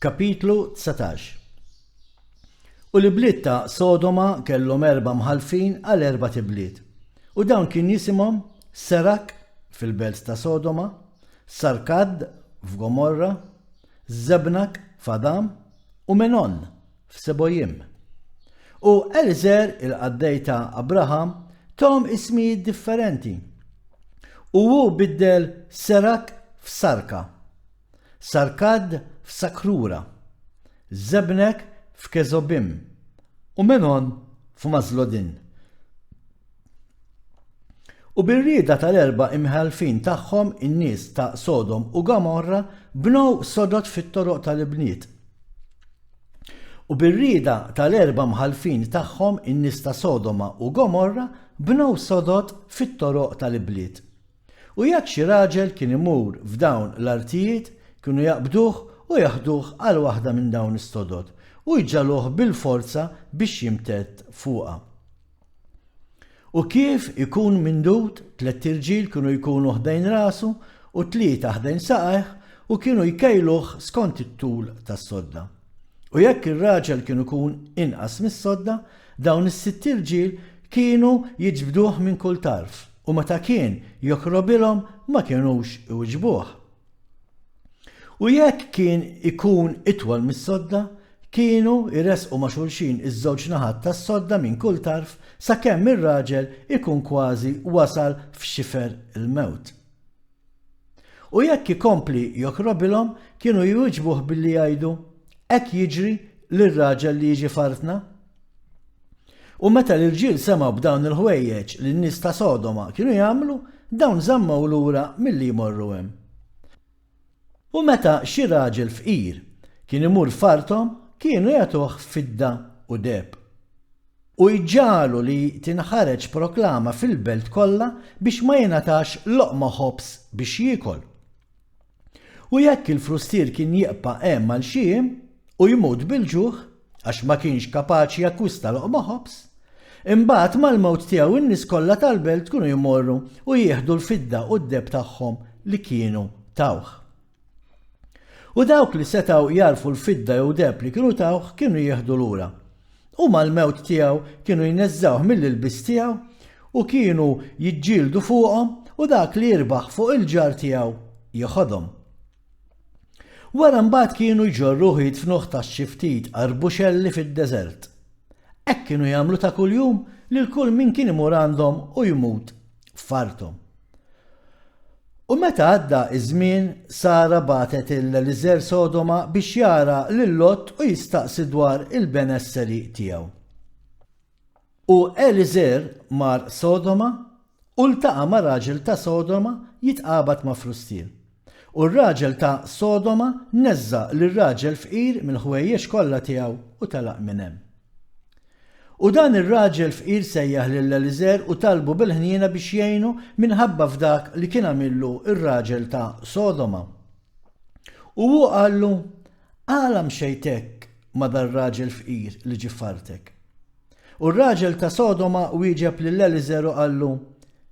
Kapitlu 19 U l-ibliet ta' Sodoma kellhom erba' mħallfin għal erbat ibliet. U dawn kien jisimhom Serak fil-belt ta' Sodoma, Sarkad f'Gomorra, Żebnak f'Adam, u Menon f'Sebojim. U Eliżer il-qaddej ta' Abraham tahom ismijiet differenti. U hu biddel Serak f'Sarka. Sarkad f'Sakrura, Żebnek f'Keżobim, u Menon f'Mażlodin. U bir-rieda tal-erba' imħallfin tagħhom in-nies ta' Sodom u Gomorra bnew sodod fit-toroq tal-ibniet. U bir-rieda tal-erba' mħallfin tagħhom in-nies ta' Sodoma u Gomorra bnew sodod fit-toroq tal-ibliet. U jekk xi raġel kien imur f'dawn l-artijiet, kienu jaqbduh u jeħduh għal waħda minn dawn is-sodod, u jġagħluh bil-forza biex jimtedd fuqha. U kif ikun mindud, tlett irġiel kienu jkunu ħdejn rasu u tlieta ħdejn saqajh, u kienu jkejluh skont it-tul tas-sodda. U jekk ir-raġel kien ikun inqas mis-sodda, dawn is-sitt irġiel kienu jiġbduh minn kull tarf, u meta kien jokrobilhom ma kinux iwiġbuh. U jekk kien ikun itwal mis-sodda, kienu jressqu ma' xulxin iż-żewġ naħat tas-sodda minn kull tarf sakemm ir-raġel ikun kważi wasal f'xifer il-mewt. U jekk ikompli jokrobilhom, kienu jwiġbuh billi jgħidu, Hekk jiġri lir-raġel li jiġi f'artna. U meta l-irġiel semgħu b'dawn il-ħwejjeġ li n-nies ta' Sodoma kienu jagħmlu, dawn żammew lura milli jmorru hemm. U meta xi raġel fqir kien imur f'arthom, kienu jagħtuh fidda u deheb. U jġagħlu li tinħareġ proklama fil-belt kollha biex ma jingħatax loqma ħobż biex jiekol. U jekk il-frustier kien jibqa' hemm għal xi jiem u jmut bil-ġuħ, għax ma kienx kapaċi jakkwista loqma ħobż, imbagħad mal-mewt tiegħu n-nies kollha tal-belt kienu jmorru u jieħdu l-fidda u d-deheb tagħhom li kienu tawh. U dawk li setgħu jagħrfu l-fidda jew deheb li kienu tawh kienu jieħdu lura. U mal-mewt tiegħu kienu jneżżgħuh mill-ilbies tiegħu u kienu jiġġieldu fuqhom u dak li jirbaħ fuq il-ġar tiegħu jeħodhom. Wara mbagħad kienu jġorruh u jidfnuh taħt xi ftit arbuxelli fid-deżert. Hekk kienu jagħmlu ta' kuljum lil kull min kien imur għandhom u jmut f'arthom. U meta għadda ż-żmien, Sara bagħtet 'il Eliżer Sodoma biex jara lil Lot u jistaqsi dwar il-benesseri tiegħu. U Eliżer mar Sodoma u ltaqa' ma' raġel ta' Sodoma jitqabad ma' frustier. U r-raġel ta' Sodoma neżża' lir-raġel fqir mill-ħwejjeġ kollha tiegħu u telaq minn hemm. U dan ir-raġel fqir sejjaħ lil Eliżer u talbu bil-ħniena biex jgħinu minħabba f'dak li kien għamillu r-raġel ta' Sodoma. U hu qallu, Għala mxejt hekk ma' dar-raġel fqir li ġie f'artek? U r-raġel ta' Sodoma wieġeb lil Eliżer u qallu,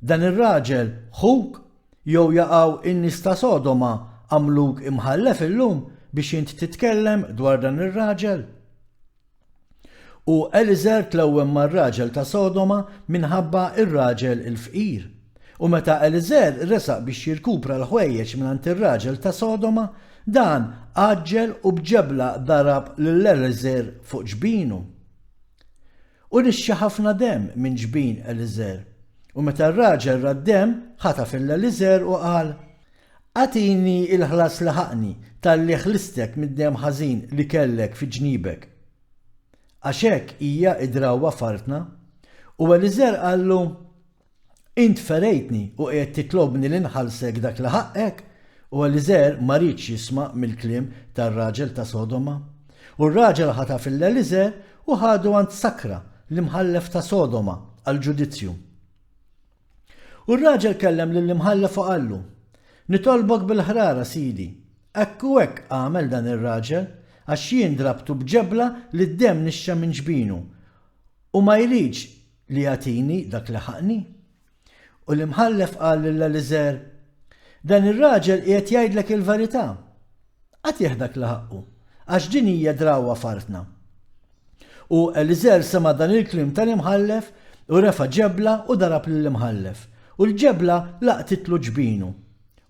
Dan ir-raġel ħuk? Jew jaqaw in-nies ta' Sodoma għamluk imħallef illum biex int titkellem dwar dan ir-raġel? U Eliżer tlewwem mar-raġel ta' Sodoma minħabba r-raġel il-fqir. U meta Eliżer resaq biex jirkupra l-ħwejjeġ mingħand ir-raġel ta' Sodoma, dan għaġġel u b'ġebla darab lil Eliżer fuq ġbinu. U nixxa ħafna demm minn ġbin Eliżer. U meta r-raġel ra d-demm, ħataf 'il Eliżer u qal, Agħtini l-ħlas li ħaqqni talli ħlistek mid-demm ħażin li kellek fi ġnibek. Għax hekk hija d-drawwa f'artna. U Eliżer qallu, Int ferejtni u qiegħed titlobni li nħallsek dak li ħaqqek? U Eliżer ma riedx jisma' mill-kliem tar-raġel ta' Sodoma. U r-raġel ħataf 'il Eliżer u ħadu għand Sakra, l-imħallef ta' Sodoma, għall-ġudizzju. U r-raġel kellem lill-imħallef u qallu, Nitolbok bil-ħrara, sidi, hekk u hekk għamel dan ir-raġel, għax jien drabtu b'ġebla li d-demm nixxa minn ġbinu, u ma jridx li jagħtini dak li ħaqqni. U l-imħallef qal lil Eliżer, Dan ir-raġel qiegħed jgħidlek il-verità. Agħtih dak li ħaqqu, għax din hija drawwa f'artna. U Eliżer sema' dan il-kliem tal-imħallef u refa' ġebla u darab lill-imħallef, u l-ġebla laqtitlu ġbinu,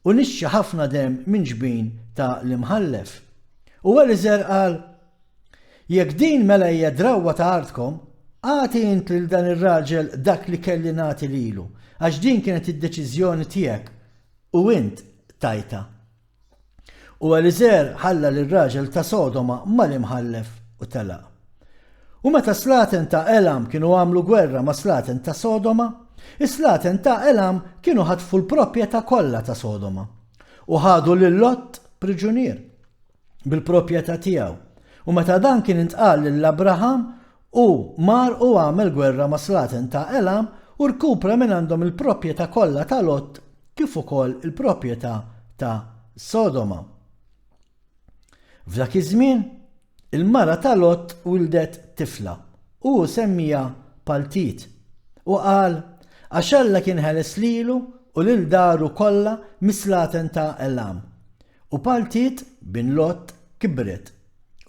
u nixxa ħafna demm minn ġbin ta' l-imħallef. U Eliżer qal, Jekk din mela hija drawwa ta' artkom, agħti int lil dan ir-raġel dak li kelli nagħti lilu, għax din kienet id-deċiżjoni tiegħek u int tajtha. U Eliżer ħalla lir-raġel ta' Sodoma mal-imħallef u telaq. U meta s-slaten ta' Elam kienu għamlu gwerra mas-slaten ta' Sodoma, is-slaten ta' Elam kienu ħatfu l-proprjetà kollha ta' Sodoma u ħadu lil Lot priġunier bil-proprjetà tiegħu. U meta dan kien intqal lil Abraham, hu mar u għamel gwerra mas-slaten ta' Elam u rkupra mingħandhom il-proprjetà kollha ta' Lot kif ukoll il-proprjetà ta' Sodoma. F'dak iż-żmien, il-mara ta' Lot wildet tifla, u hu semmiha Paltit, u qal, Għax Alla kien ħeles lilu u lil daru kollha mis-slaten ta' Elam. U Paltit, bin Lot, kibret,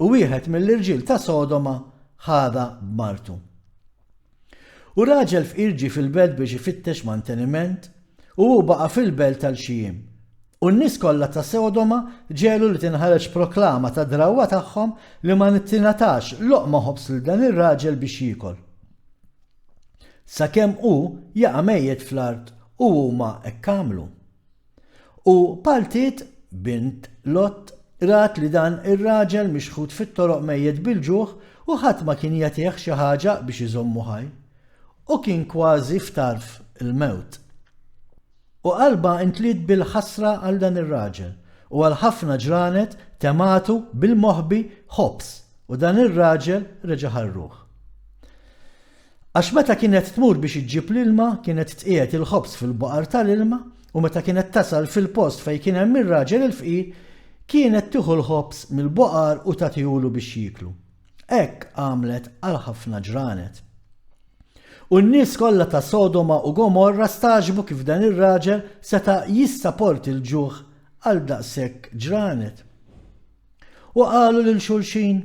u wieħed mill-irġiel ta' Sodoma ħadha b'martu. U raġel fqir ġie fil-belt biex ifittex manteniment, u hu baqa' fil-belt għal xi jiem. U n-nies kollha ta' Sodoma ġegħlu li tinħareġ proklama tad-drawwa tagħhom li ma tingħatax loqma ħobż lil dan ir-raġel biex jiekol. Sakemm hu jaqa' mejjet fl-art u huma hekk għamlu. U Paltit, bint Lot, rat li dan ir-raġel mixħut fit-toroq mejjet bil-ġuħ u ħadd ma kien jagħtih xi ħaġa biex iżommu ħaj. U kien kważi f'tarf il-mewt. U qalbha intliet bil-ħasra għal dan ir-raġel, u għal ħafna ġranet temgħatu bil-moħbi ħobż, u dan ir-raġel reġa' ħa r-ruħ. Għax meta kienet tmur biex iġġib l-ilma, kienet tqiegħed il-ħobż fil-baqar tal-ilma, u meta kienet tasal fil-post fejn kien hemm ir-raġel il-fqir, kienet tieħu l-ħobż mill-baqar u tagħtihulu biex jieklu. Hekk għamlet għal ħafna ġranet. U n-nies kollha ta' Sodoma u Gomorra stagħġbu kif dan ir-raġel seta' jissaporti l-ġuħ għal daqshekk ġranet. U qalu lil xulxin,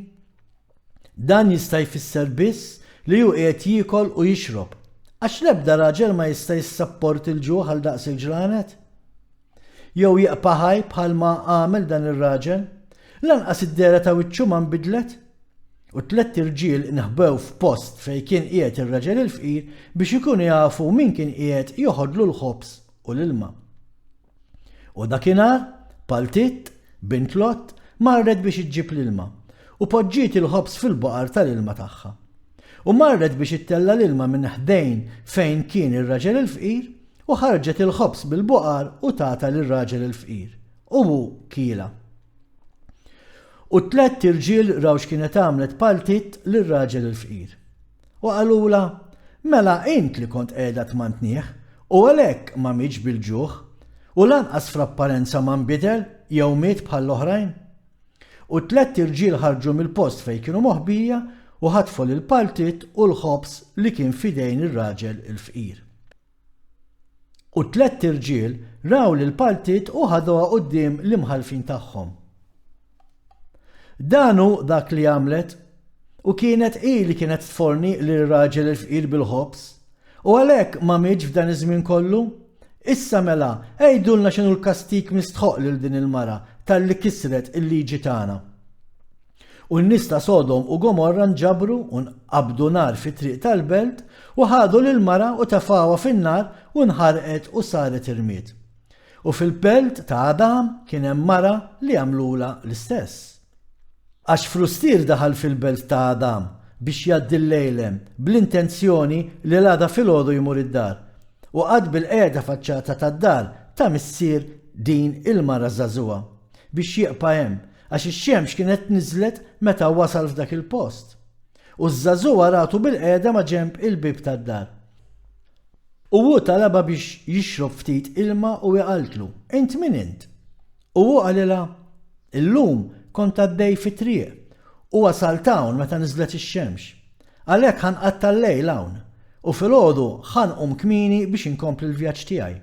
Dan jista' jfisser biss li hu qiegħed jiekol u jixrob, għax l-ebda raġel ma jista' jissapporti l-ġuħ għal daqs il-ġranet. Jew jibqa' ħaj bħalma għamel dan ir-raġel. Lanqas id-dehra ta' wiċċu ma nbidlet. U t-tlett irġiel inħbew f'post fejn kien qiegħed ir-raġel il-fqir biex ikunu jafu min kien qiegħed joħodlu l-ħobż u l-ilma. U dakinhar, Paltit, bint Lot, marret biex iġġib l-ilma, u poġġiet il-ħobż fil-baqar tal-ilma tagħha. U marret biex ittella' l-ilma minn ħdejn fejn kien ir-raġel il-fqir, u ħarġet il-ħobż mill-buqar u tatha lir-raġel il-fqir, u hu kielha. U t-tlett irġiel raw x'kienet għamlet Paltit lir-raġel il-fqir. U qalulha, Mela int li kont qiegħda tmantnih, u għalhekk ma mietx bil-ġuħ, u lanqas fl-apparenza ma nbidel jew miet bħall-oħrajn? U t-tlett irġiel ħarġu mill-post fejn kienu moħbija u ħatfu lil Paltit u l-ħobż li kien f'idejn ir-raġel il-fqir. U t-tlett irġiel raw lil Paltit u ħaduha quddiem l-imħallfin tagħhom. Dan hu dak li għamlet, u kienet hi li kienet tforni lir-raġel il-fqir bil-ħobż, u għalhekk ma mietx f'dan iż-żmien kollu. Issa mela, għidulna x'inhu l-kastig mistħoqq lil din il-mara talli kisret il-liġi tagħna. U n-nies ta' Sodom u Gomorra nġabru u nqabdu nar fit-triq tal-belt u ħadu lill-mara u tefgħuha fin-nar u nħarqet u saret irmied. U fil-belt ta' Adam kien hemm mara li għamlulha l-istess. Għax frustier daħal fil-belt ta' Adam biex jgħaddi l-lejl hemm bl-intenzjoni li l-għada filgħodu jmur id-dar. U qagħad bilqiegħda faċċata tad-dar ta' missier din il-mara żagħżugħa biex jibqa' hemm għax ix-xemx kienet niżlet meta wasal f'dak il-post. U ż-żagħżugħa ratu bilqiegħda maġenb il-bieb tad-dar. U hu talabha biex jixrob ftit ilma u hi qaltlu, Int min int? U hu qalilha, Illum kont għaddej fit-triq, u wasalt hawn meta niżlet ix-xemx. Għalhekk ħa nqatta' l-lejl hawn, u filgħodu ħa nqum kmieni biex inkompli l-vjaġġ tiegħi.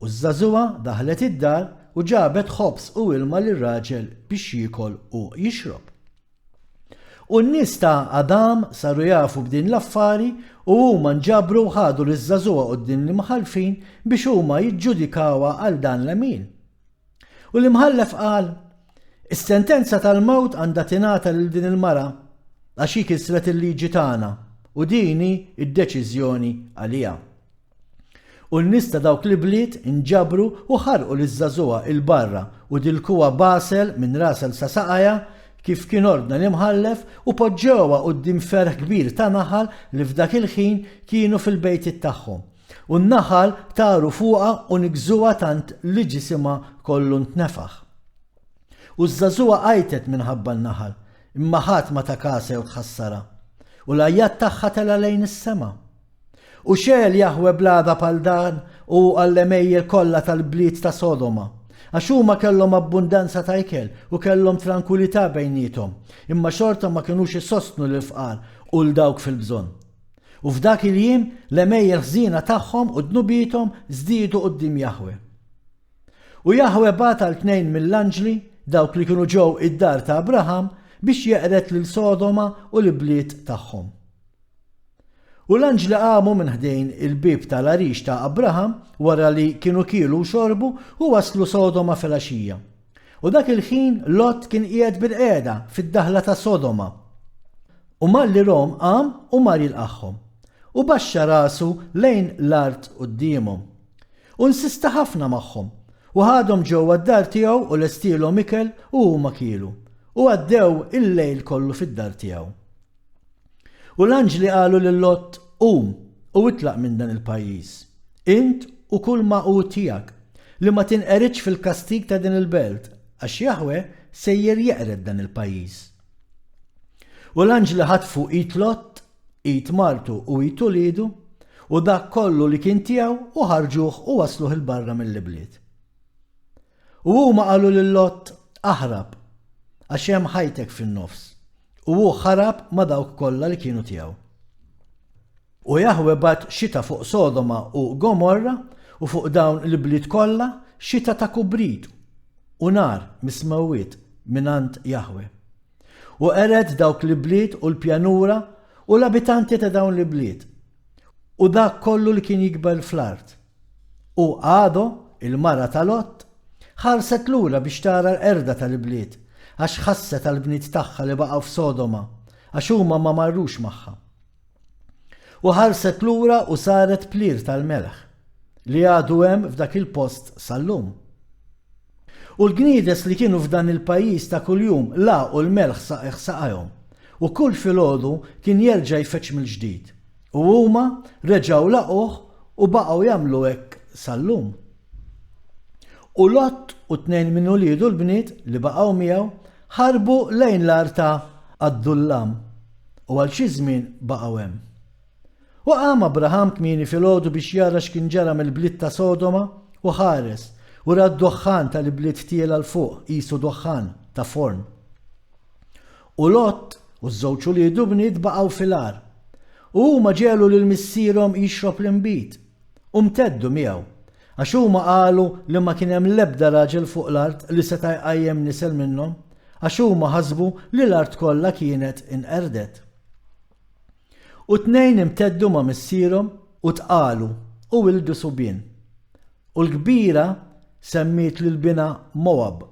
U ż-żagħżugħa daħlet id-dar u ġabet ħobż u ilma lir-raġel biex jiekol u jixrob. U n-nies ta' Adam saru jafu b'din l-affari u huma nġabru u ħadu liż-żagħżugħa quddiem l-imħallfin biex huma jiġġudikawha għal dan l-għemil. U l-imħallef qal, Is-sentenza tal-mewt għandha tingħata lil din il-mara, għax hi kisret il-liġi tagħna, u din hi d-deċiżjoni għaliha. U n-nies ta' dawk l-ibliet inġabru u ħarqu liż-żagħżugħa 'il barra u dilkuha b'għasel minn rasha sa saqajha, kif kien ordna l-imħallef, u poġġewha quddiem ferħ kbir ta' naħal li f'dak il-ħin kienu fil-bejtiet tagħhom. U n-naħal taru fuqha u niggżuha tant li ġisimha kollu ntnefaħ. U ż-żagħżugħa għajtet minħabba n-naħal, imma ħadd ma ta kasha jew tħassarha. U l-għajjat tagħha tela' lejn is-sema. U xegħel Jaħweh bl-għadab għal dan u għall-għemejjel kollha tal-bliet ta' Sodoma, għax huma kellhom abbundanza ta' ikel u kellhom trankwilità bejniethom, imma xorta ma kinux isostnu lill-fqar u 'l dawk fil-bżonn. U f'dak il-jiem l-għemejjel ħżiena tagħhom u dnubiethom żdiedu quddiem Jaħweh. U Jaħweh bagħat għal tnejn mill-anġli, dawk li kienu ġew id-dar ta' Abraham, biex jeqred lil Sodoma u l-ibliet tagħhom. U l-anġli qamu minn ħdejn il-bieb ta' l-għarix ta' Abraham wara li kienu kielu u xorbu u waslu Sodoma filgħaxija. U dak il-ħin Lot kien qiegħed bilqiegħda fid-daħla ta' Sodoma. U malli rahom qam u mar jilqagħhom, u baxxa rasu lejn l-art quddiemhom. U nsista ħafna magħhom, u ħadhom ġewwa d-dar tiegħu u lestielhom ikel u huma kielu, u għaddew il-lejl kollu fid-dar tiegħu. U l-anġli qalu lil Lot, Qum u itlaq minn dan il-pajjiż, int u kulma hu tiegħek, li ma tinqeridx fil-kastig ta' din il-belt, għax Jaħweh sejjer jeqred dan il-pajjiż. U l-anġli ħatfu id Lot, id martu u id uliedu, u dak kollu li kien tiegħu u ħarġuh u wassluh 'il barra mill-ibliet. U huma qalu lil Lot, Aħrab, għax hemm ħajtek fin-nofs. U hu ħarab ma' dawk kollha li kienu tiegħu. U Jaħwe bagħat xita fuq Sodoma u Gomorra u fuq dawn l-ibliet kollha, xita ta' kubrit u nar mis-smewwiet mingħand Jaħwe. U qered dawk l-ibliet u l-pjanura u l-abitanti ta' dawn l-ibliet, u dak kollu li kien jikber fl-art. U Għado, il-mara ta' Lot, ħarset lura biex tara l-qerda tal-ibliet, għax ħasset għall-bniet tagħha li baqgħu f'Sodoma, għax huma ma marrux magħha. U ħarset lura u saret plir tal-melħ, li għadu hemm f'dak il-post sal-lum. U l-gniedes li kienu f'dan il-pajjiż ta' kuljum lagħqu l-melħ saqajh saqajhom, u kull filgħodu kien jerġa' jfeġġ mill-ġdid. U huma reġgħu laqgħuh u baqgħu jagħmlu hekk sal-lum. U Lot u tnejn minn uliedu l-bniet li baqgħu miegħu ħarbu lejn l-għar ta' Adullam, u għal xi żmien baqgħu hemm. U qam Abraham kmieni filgħodu biex jara x'kien ġara mill-bliet ta' Sodoma, u ħares, u ra d-duħħan tal-ibliet tiela' 'l fuq qisu duħħan ta' forn. U Lot u ż-żewġ uliedu bniet baqgħu fil-għar. U huma ġegħlu lil missierhom jixrob l-inbid, u mteddu miegħu, għax huma qalu li ma kien hemm l-ebda raġel fuq l-art li seta' jqajjem nisel minnhom, għax huma ħasbu li l-art kollha kienet inqerdet. U t-tnejn imteddu ma' missierhom u tqalu u wildu subien. U l-kbira semmiet lil binha Mowab,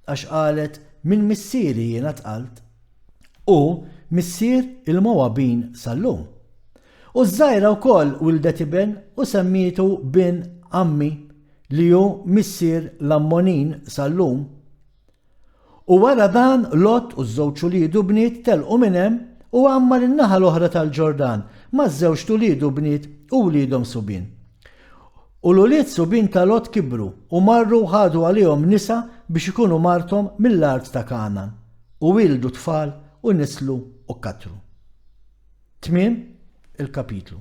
għax qalet, Minn missieri jiena tqalt. Hu missier il-Mowabin sal-lum. U ż-żgħira wkoll wildet iben u semmietu bin Ammi, li hu missier l-Ammonin sal-lum. U wara dan Lot u ż-żewġ uliedu bniet telqu minn hemm u għammar in-naħa l-oħra tal-Ġordan maż-żewġt uliedu bniet u wliedhom subien. U l-ulied subien ta' Lot kibru u marru u ħadu għalihom nisa biex ikunu marthom mill-art ta' Kangħan, u wildu tfal u nislu u katru. Tmiem il-kapitlu.